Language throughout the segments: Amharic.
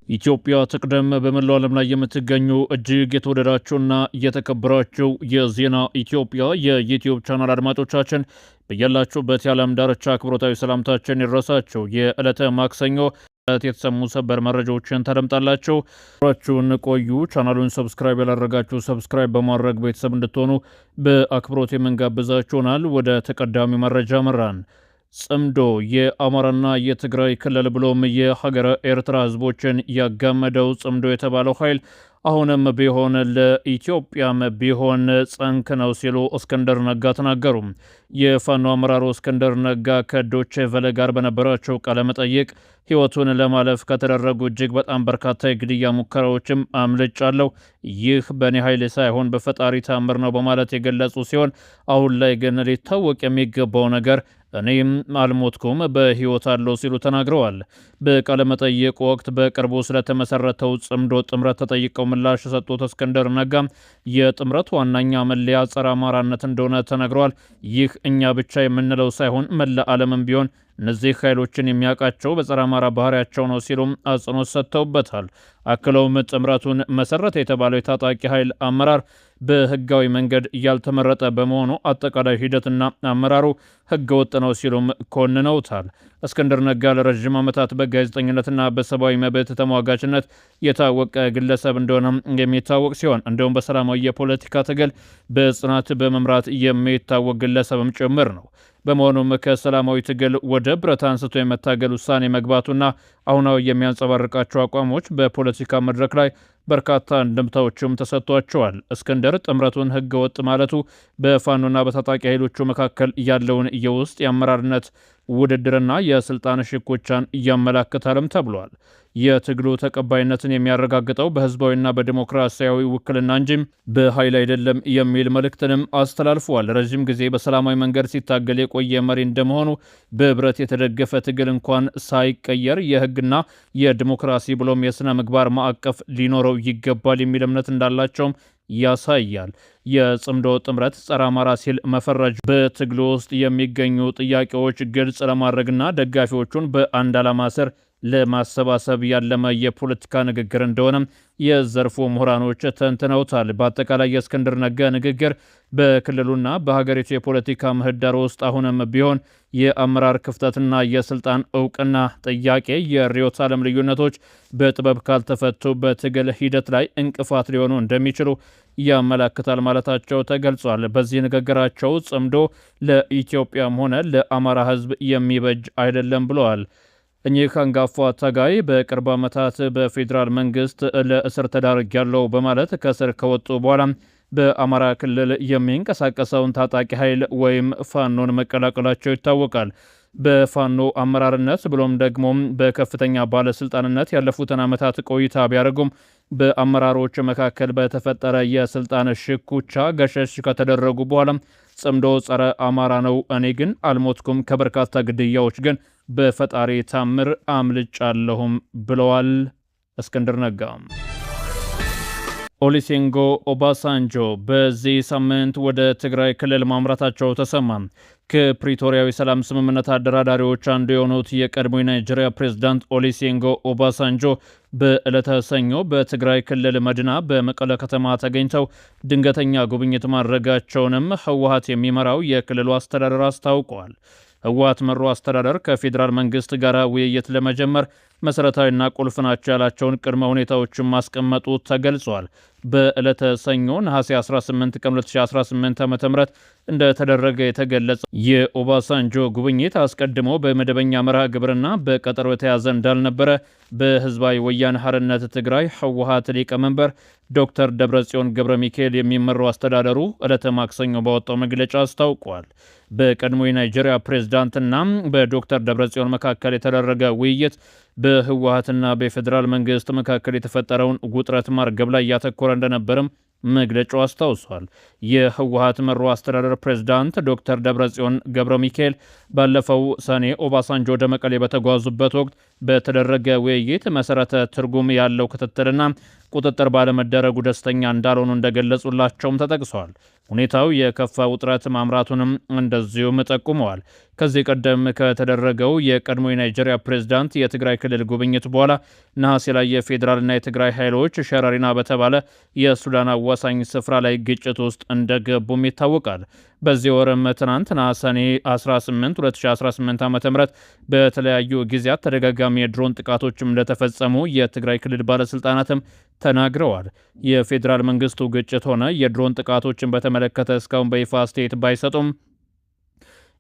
ኢትዮጵያ ትቅደም። በመላው ዓለም ላይ የምትገኙ እጅግ የተወደዳችሁና የተከበራችሁ የዜና ኢትዮጵያ የዩትዩብ ቻናል አድማጮቻችን፣ በያላችሁበት የዓለም ዳርቻ አክብሮታዊ ሰላምታችን ይድረሳችሁ። የዕለተ ማክሰኞ የተሰሙ ሰበር መረጃዎችን ታደምጣላችሁ። አብራችሁን ቆዩ። ቻናሉን subscribe ያላደረጋችሁ subscribe በማድረግ ቤተሰብ እንድትሆኑ በአክብሮት የምንጋብዛችሁ ይሆናል። ወደ ተቀዳሚው መረጃ መራን። ጽምዶ የአማራና የትግራይ ክልል ብሎም የሀገረ ኤርትራ ህዝቦችን ያጋመደው ጽምዶ የተባለው ኃይል አሁንም ቢሆን ለኢትዮጵያም ቢሆን ጠንቅ ነው ሲሉ እስክንድር ነጋ ተናገሩ። የፋኖ አመራሩ እስክንድር ነጋ ከዶቼ ቬለ ጋር በነበራቸው ቃለ መጠይቅ ህይወቱን ለማለፍ ከተደረጉ እጅግ በጣም በርካታ የግድያ ሙከራዎችም አምልጫለሁ፣ ይህ በእኔ ኃይል ሳይሆን በፈጣሪ ታምር ነው በማለት የገለጹ ሲሆን፣ አሁን ላይ ግን ሊታወቅ የሚገባው ነገር እኔም አልሞትኩም፣ በህይወት አለሁ ሲሉ ተናግረዋል። በቃለ መጠይቅ ወቅት በቅርቡ ስለተመሰረተው ጽምዶ ጥምረት ተጠይቀው ምላሽ የሰጡት እስክንድር ነጋ የጥምረቱ ዋነኛ መለያ ጸረ አማራነት እንደሆነ ተናግረዋል። ይህ እኛ ብቻ የምንለው ሳይሆን መላ ዓለምም ቢሆን እነዚህ ኃይሎችን የሚያውቃቸው በጸረ አማራ ባህሪያቸው ነው ሲሉም አጽንኦት ሰጥተውበታል። አክለውም ጥምረቱን መሰረተ የተባለው የታጣቂ ኃይል አመራር በህጋዊ መንገድ ያልተመረጠ በመሆኑ አጠቃላይ ሂደትና አመራሩ ህገወጥ ነው ሲሉም ኮንነውታል። እስክንድር ነጋ ለረዥም ዓመታት በጋዜጠኝነትና በሰብአዊ መብት ተሟጋችነት የታወቀ ግለሰብ እንደሆነ የሚታወቅ ሲሆን፣ እንዲሁም በሰላማዊ የፖለቲካ ትግል በጽናት በመምራት የሚታወቅ ግለሰብም ጭምር ነው። በመሆኑም ከሰላማዊ ትግል ወደ ብረት አንስቶ የመታገል ውሳኔ መግባቱና አሁናዊ የሚያንጸባርቃቸው አቋሞች በፖለቲካ መድረክ ላይ በርካታ እንድምታዎችም ተሰጥቷቸዋል። እስክንድር ጥምረቱን ህገ ወጥ ማለቱ በፋኖና በታጣቂ ኃይሎቹ መካከል ያለውን የውስጥ የአመራርነት ውድድርና የስልጣን ሽኩቻን እያመላክታልም ተብሏል። የትግሉ ተቀባይነትን የሚያረጋግጠው በህዝባዊና በዲሞክራሲያዊ ውክልና እንጂ በኃይል አይደለም የሚል መልእክትንም አስተላልፈዋል። ረዥም ጊዜ በሰላማዊ መንገድ ሲታገል የቆየ መሪ እንደመሆኑ በብረት የተደገፈ ትግል እንኳን ሳይቀየር የህግና የዲሞክራሲ ብሎም የስነ ምግባር ማዕቀፍ ሊኖረው ይገባል የሚል እምነት እንዳላቸውም ያሳያል። የጽምዶ ጥምረት ጸረ አማራ ሲል መፈረጅ በትግሉ ውስጥ የሚገኙ ጥያቄዎች ግልጽ ለማድረግና ደጋፊዎቹን በአንድ ዓላማ ስር ለማሰባሰብ ያለመ የፖለቲካ ንግግር እንደሆነ የዘርፉ ምሁራኖች ተንትነውታል። በአጠቃላይ የእስክንድር ነጋ ንግግር በክልሉና በሀገሪቱ የፖለቲካ ምህዳር ውስጥ አሁንም ቢሆን የአመራር ክፍተትና የስልጣን እውቅና ጥያቄ፣ የርዕዮተ ዓለም ልዩነቶች በጥበብ ካልተፈቱ በትግል ሂደት ላይ እንቅፋት ሊሆኑ እንደሚችሉ ያመላክታል ማለታቸው ተገልጿል። በዚህ ንግግራቸው ጽምዶ ለኢትዮጵያም ሆነ ለአማራ ሕዝብ የሚበጅ አይደለም ብለዋል። እኚህ አንጋፋ ታጋይ በቅርብ ዓመታት በፌዴራል መንግስት ለእስር ተዳርጌያለሁ በማለት ከእስር ከወጡ በኋላ በአማራ ክልል የሚንቀሳቀሰውን ታጣቂ ኃይል ወይም ፋኖን መቀላቀላቸው ይታወቃል። በፋኖ አመራርነት ብሎም ደግሞ በከፍተኛ ባለስልጣንነት ያለፉትን ዓመታት ቆይታ ቢያደርጉም፣ በአመራሮች መካከል በተፈጠረ የስልጣን ሽኩቻ ገሸሽ ከተደረጉ በኋላ ጽምዶ ጸረ አማራ ነው፣ እኔ ግን አልሞትኩም፣ ከበርካታ ግድያዎች ግን በፈጣሪ ታምር አምልጫለሁም ብለዋል እስክንድር ነጋ። ኦሊሴንጎ ኦባሳንጆ በዚህ ሳምንት ወደ ትግራይ ክልል ማምራታቸው ተሰማ። ከፕሪቶሪያዊ ሰላም ስምምነት አደራዳሪዎች አንዱ የሆኑት የቀድሞ የናይጄሪያ ፕሬዝዳንት ኦሊሴንጎ ኦባሳንጆ በዕለተ ሰኞ በትግራይ ክልል መዲና በመቀለ ከተማ ተገኝተው ድንገተኛ ጉብኝት ማድረጋቸውንም ህወሓት የሚመራው የክልሉ አስተዳደር አስታውቀዋል። ህወሓት መሩ አስተዳደር ከፌዴራል መንግስት ጋር ውይይት ለመጀመር መሰረታዊና ቁልፍ ናቸው ያላቸውን ቅድመ ሁኔታዎችን ማስቀመጡ ተገልጿል። በዕለተ ሰኞ ነሐሴ 18 ቀን 2018 ዓ ም እንደተደረገ የተገለጸ የኦባሳንጆ ጉብኝት አስቀድሞ በመደበኛ መርሃ ግብርና በቀጠሮ የተያዘ እንዳልነበረ በህዝባዊ ወያነ ሓርነት ትግራይ ህወሓት ሊቀመንበር ዶክተር ደብረጽዮን ገብረ ሚካኤል የሚመራው አስተዳደሩ ዕለተ ማክሰኞ ባወጣው መግለጫ አስታውቋል። በቀድሞ የናይጄሪያ ፕሬዝዳንትና በዶክተር ደብረጽዮን መካከል የተደረገ ውይይት በህወሓትና በፌዴራል መንግስት መካከል የተፈጠረውን ውጥረት ማርገብ ላይ ያተኮረ እንደነበርም መግለጫው አስታውሷል። የህወሓት መሩ አስተዳደር ፕሬዝዳንት ዶክተር ደብረጽዮን ገብረ ሚካኤል ባለፈው ሰኔ ኦባሳንጆ ወደ መቀሌ በተጓዙበት ወቅት በተደረገ ውይይት መሰረተ ትርጉም ያለው ክትትልና ቁጥጥር ባለመደረጉ ደስተኛ እንዳልሆኑ እንደገለጹላቸውም ተጠቅሰዋል። ሁኔታው የከፋ ውጥረት ማምራቱንም እንደዚሁም ጠቁመዋል። ከዚህ ቀደም ከተደረገው የቀድሞ የናይጄሪያ ፕሬዝዳንት የትግራይ ክልል ጉብኝት በኋላ ነሐሴ ላይ የፌዴራልና የትግራይ ኃይሎች ሸረሪና በተባለ የሱዳን አዋሳኝ ስፍራ ላይ ግጭት ውስጥ እንደገቡም ይታወቃል። በዚህ ወርም ትናንት ሰኔ 18 2018 ዓ ም በተለያዩ ጊዜያት ተደጋጋሚ የድሮን ጥቃቶችም እንደተፈጸሙ የትግራይ ክልል ባለስልጣናትም ተናግረዋል። የፌዴራል መንግስቱ ግጭት ሆነ የድሮን ጥቃቶችን በተመለከተ እስካሁን በይፋ አስተያየት ባይሰጡም፣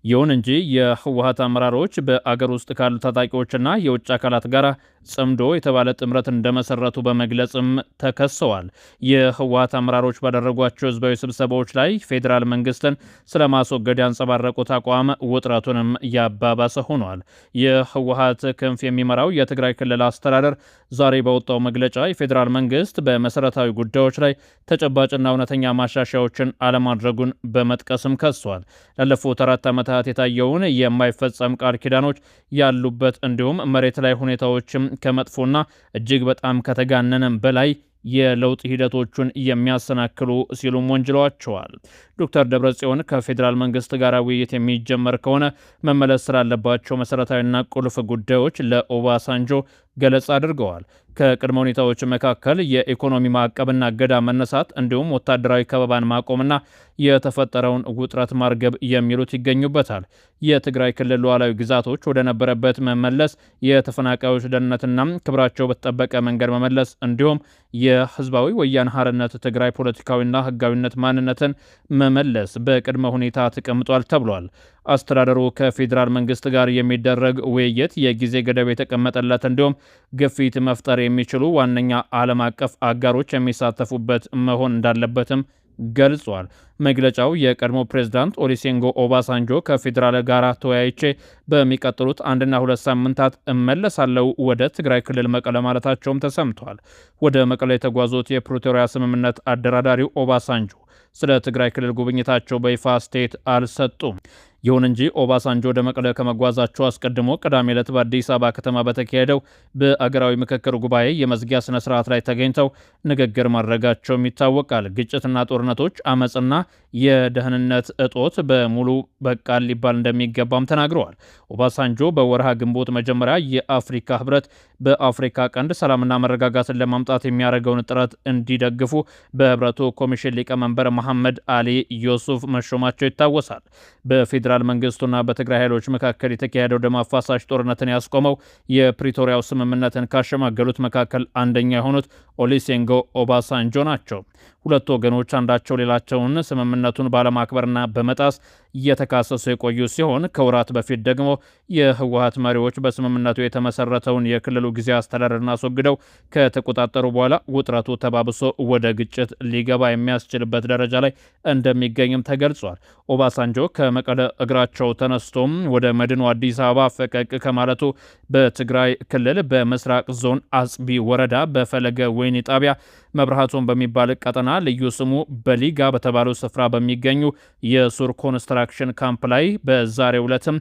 ይሁን እንጂ የህወሀት አመራሮች በአገር ውስጥ ካሉ ታጣቂዎችና የውጭ አካላት ጋር ጽምዶ የተባለ ጥምረት እንደመሰረቱ በመግለጽም ተከሰዋል። የህወሀት አመራሮች ባደረጓቸው ህዝባዊ ስብሰባዎች ላይ ፌዴራል መንግስትን ስለማስወገድ ያንጸባረቁት አቋም ውጥረቱንም ያባባሰ ሆኗል። የህወሀት ክንፍ የሚመራው የትግራይ ክልል አስተዳደር ዛሬ በወጣው መግለጫ የፌዴራል መንግስት በመሰረታዊ ጉዳዮች ላይ ተጨባጭና እውነተኛ ማሻሻያዎችን አለማድረጉን በመጥቀስም ከሷል። ላለፉት 4 ዓመታት የታየውን የማይፈጸም ቃል ኪዳኖች ያሉበት እንዲሁም መሬት ላይ ሁኔታዎችም ከመጥፎና እጅግ በጣም ከተጋነነም በላይ የለውጥ ሂደቶቹን የሚያሰናክሉ ሲሉም ወንጅለዋቸዋል። ዶክተር ደብረጽዮን ከፌዴራል መንግስት ጋር ውይይት የሚጀመር ከሆነ መመለስ ስላለባቸው መሰረታዊና ቁልፍ ጉዳዮች ለኦባሳንጆ ገለጻ አድርገዋል። ከቅድመ ሁኔታዎች መካከል የኢኮኖሚ ማዕቀብና እገዳ መነሳት እንዲሁም ወታደራዊ ከበባን ማቆምና የተፈጠረውን ውጥረት ማርገብ የሚሉት ይገኙበታል። የትግራይ ክልል ሉዓላዊ ግዛቶች ወደ ነበረበት መመለስ፣ የተፈናቃዮች ደህንነትና ክብራቸው በተጠበቀ መንገድ መመለስ እንዲሁም የህዝባዊ ወያነ ሓርነት ትግራይ ፖለቲካዊና ህጋዊነት ማንነትን መመለስ በቅድመ ሁኔታ ተቀምጧል ተብሏል። አስተዳደሩ ከፌዴራል መንግስት ጋር የሚደረግ ውይይት የጊዜ ገደብ የተቀመጠለት እንዲሁም ግፊት መፍጠር የሚችሉ ዋነኛ ዓለም አቀፍ አጋሮች የሚሳተፉበት መሆን እንዳለበትም ገልጿል። መግለጫው የቀድሞ ፕሬዝዳንት ኦሊሴንጎ ኦባሳንጆ ከፌዴራል ጋር ተወያይቼ በሚቀጥሉት 1ና 2 ሳምንታት እመለሳለሁ ወደ ትግራይ ክልል መቀለ ማለታቸውም ተሰምቷል። ወደ መቀለ የተጓዙት የፕሪቶሪያ ስምምነት አደራዳሪው ኦባሳንጆ ስለ ትግራይ ክልል ጉብኝታቸው በይፋ አስተያየት አልሰጡም። ይሁን እንጂ ኦባሳንጆ ወደ መቀለ ከመጓዛቸው አስቀድሞ ቅዳሜ ዕለት በአዲስ አበባ ከተማ በተካሄደው በአገራዊ ምክክር ጉባኤ የመዝጊያ ስነ ስርዓት ላይ ተገኝተው ንግግር ማድረጋቸውም ይታወቃል። ግጭትና ጦርነቶች፣ አመፅና የደህንነት እጦት በሙሉ በቃል ሊባል እንደሚገባም ተናግረዋል። ኦባሳንጆ በወርሃ ግንቦት መጀመሪያ የአፍሪካ ህብረት በአፍሪካ ቀንድ ሰላምና መረጋጋትን ለማምጣት የሚያደርገውን ጥረት እንዲደግፉ በህብረቱ ኮሚሽን ሊቀመንበር መሐመድ አሊ ዮሱፍ መሾማቸው ይታወሳል። በፌዴራል መንግስቱና በትግራይ ኃይሎች መካከል የተካሄደው ደም አፋሳሽ ጦርነትን ያስቆመው የፕሪቶሪያው ስምምነትን ካሸማገሉት መካከል አንደኛ የሆኑት ኦሊሴንጎ ኦባሳንጆ ናቸው። ሁለቱ ወገኖች አንዳቸው ሌላቸውን ስምምነቱን ባለማክበርና በመጣስ እየተካሰሱ የቆዩ ሲሆን፣ ከወራት በፊት ደግሞ የህወሀት መሪዎች በስምምነቱ የተመሰረተውን የክልሉ ጊዜያዊ አስተዳደርን አስወግደው ከተቆጣጠሩ በኋላ ውጥረቱ ተባብሶ ወደ ግጭት ሊገባ የሚያስችልበት ደረጃ ላይ እንደሚገኝም ተገልጿል። ኦባሳንጆ ከመቀለ እግራቸው ተነስቶም ወደ መድኑ አዲስ አበባ ፈቀቅ ከማለቱ በትግራይ ክልል በምስራቅ ዞን አጽቢ ወረዳ በፈለገ ወይኒ ጣቢያ መብርሃቶን በሚባል ቀጠና ልዩ ስሙ በሊጋ በተባለው ስፍራ በሚገኙ የሱር ኮንስትራክሽን ካምፕ ላይ በዛሬው ዕለትም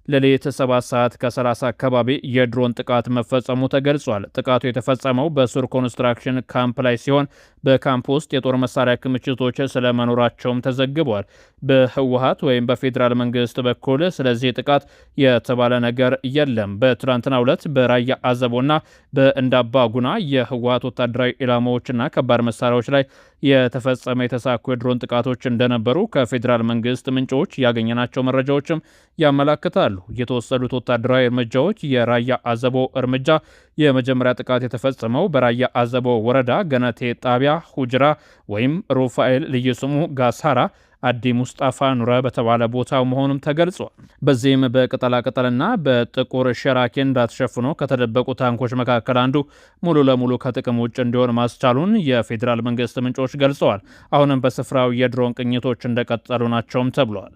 ሌሊት 7 ሰዓት ከ30 አካባቢ የድሮን ጥቃት መፈጸሙ ተገልጿል። ጥቃቱ የተፈጸመው በሱር ኮንስትራክሽን ካምፕ ላይ ሲሆን በካምፕ ውስጥ የጦር መሳሪያ ክምችቶች ስለመኖራቸውም ተዘግቧል። በህወሀት ወይም በፌዴራል መንግስት በኩል ስለዚህ ጥቃት የተባለ ነገር የለም። በትናንትናው ዕለት በራያ አዘቦና በእንዳባ ጉና የህወሀት ወታደራዊ ኢላማዎችና ከባድ መሳሪያዎች ላይ የተፈጸመ የተሳኩ የድሮን ጥቃቶች እንደነበሩ ከፌዴራል መንግስት ምንጮች ያገኘናቸው መረጃዎችም ያመላክታሉ። የተወሰዱት ወታደራዊ እርምጃዎች የራያ አዘቦ እርምጃ የመጀመሪያ ጥቃት የተፈጸመው በራያ አዘቦ ወረዳ ገነቴ ጣቢያ ሁጅራ ወይም ሩፋኤል ልዩ ስሙ ጋሳራ አዲ ሙስጣፋ ኑረ በተባለ ቦታው መሆኑም ተገልጿል። በዚህም በቅጠላቅጠልና በጥቁር ሸራ ኬንዳ ተሸፍኖ ከተደበቁ ታንኮች መካከል አንዱ ሙሉ ለሙሉ ከጥቅም ውጭ እንዲሆን ማስቻሉን የፌዴራል መንግስት ምንጮች ገልጸዋል። አሁንም በስፍራው የድሮን ቅኝቶች እንደቀጠሉ ናቸውም ተብሏል።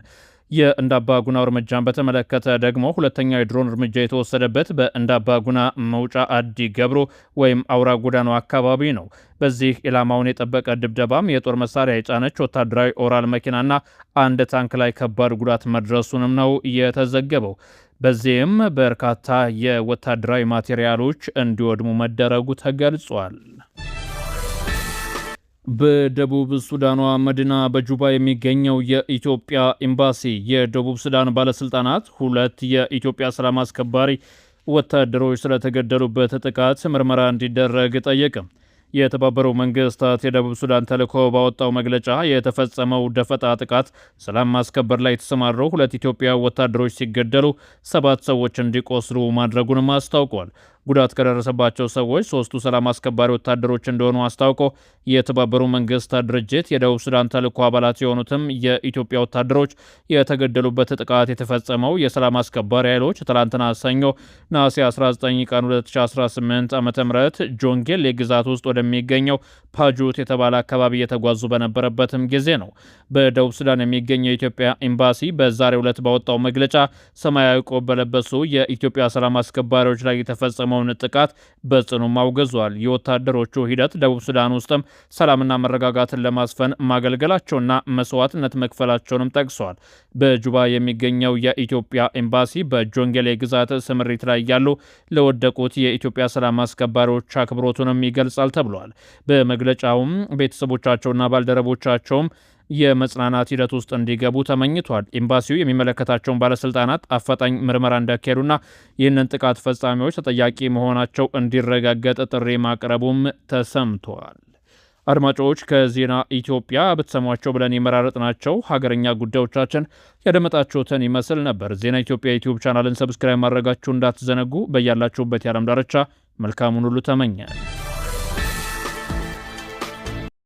የእንዳባ ጉና እርምጃን በተመለከተ ደግሞ ሁለተኛው የድሮን እርምጃ የተወሰደበት በእንዳባ ጉና መውጫ አዲ ገብሮ ወይም አውራ ጎዳናው አካባቢ ነው። በዚህ ኢላማውን የጠበቀ ድብደባም የጦር መሳሪያ የጫነች ወታደራዊ ኦራል መኪናና አንድ ታንክ ላይ ከባድ ጉዳት መድረሱንም ነው የተዘገበው። በዚህም በርካታ የወታደራዊ ማቴሪያሎች እንዲወድሙ መደረጉ ተገልጿል። በደቡብ ሱዳኗ መዲና በጁባ የሚገኘው የኢትዮጵያ ኤምባሲ የደቡብ ሱዳን ባለስልጣናት 2 የኢትዮጵያ ሰላም አስከባሪ ወታደሮች ስለተገደሉበት ጥቃት ምርመራ እንዲደረግ ጠየቀ። የተባበሩት መንግስታት የደቡብ ሱዳን ተልዕኮ ባወጣው መግለጫ የተፈጸመው ደፈጣ ጥቃት ሰላም ማስከበር ላይ የተሰማሩ 2 ኢትዮጵያ ወታደሮች ሲገደሉ 7 ሰዎች እንዲቆስሉ ማድረጉንም አስታውቋል። ጉዳት ከደረሰባቸው ሰዎች 3ቱ ሰላም አስከባሪ ወታደሮች እንደሆኑ አስታውቆ የተባበሩት መንግስታት ድርጅት የደቡብ ሱዳን ተልዕኮ አባላት የሆኑትም የኢትዮጵያ ወታደሮች የተገደሉበት ጥቃት የተፈጸመው የሰላም አስከባሪ ኃይሎች ትላንትና ሰኞ ነሐሴ 19 ቀን 2018 ዓ.ም ጆንጌሌ ግዛት ውስጥ ወደሚገኘው ፓጁት የተባለ አካባቢ እየተጓዙ በነበረበትም ጊዜ ነው። በደቡብ ሱዳን የሚገኘው የኢትዮጵያ ኤምባሲ በዛሬው ዕለት ባወጣው መግለጫ ሰማያዊ ቆብ በለበሱ የኢትዮጵያ ሰላም አስከባሪዎች ላይ የተፈጸመው ጥቃት በጽኑ አውግዟል። የወታደሮቹ ሂደት ደቡብ ሱዳን ውስጥም ሰላምና መረጋጋትን ለማስፈን ማገልገላቸውና መስዋዕትነት መክፈላቸውንም ጠቅሰዋል። በጁባ የሚገኘው የኢትዮጵያ ኤምባሲ በጆንጌሌ ግዛት ስምሪት ላይ ያሉ ለወደቁት የኢትዮጵያ ሰላም አስከባሪዎች አክብሮቱንም ይገልጻል ተብሏል። በመግለጫውም ቤተሰቦቻቸውና ባልደረቦቻቸውም የመጽናናት ሂደት ውስጥ እንዲገቡ ተመኝቷል። ኤምባሲው የሚመለከታቸውን ባለስልጣናት አፋጣኝ ምርመራ እንዲያካሂዱና ይህንን ጥቃት ፈጻሚዎች ተጠያቂ መሆናቸው እንዲረጋገጥ ጥሪ ማቅረቡም ተሰምቷል። አድማጮች፣ ከዜና ኢትዮጵያ ብትሰሟቸው ብለን የመራረጥናቸው ሀገረኛ ጉዳዮቻችን ያደመጣችሁትን ይመስል ነበር። ዜና ኢትዮጵያ ዩቲዩብ ቻናልን subscribe ማድረጋችሁ እንዳትዘነጉ። በያላችሁበት የዓለም ዳርቻ መልካሙን ሁሉ ተመኘ።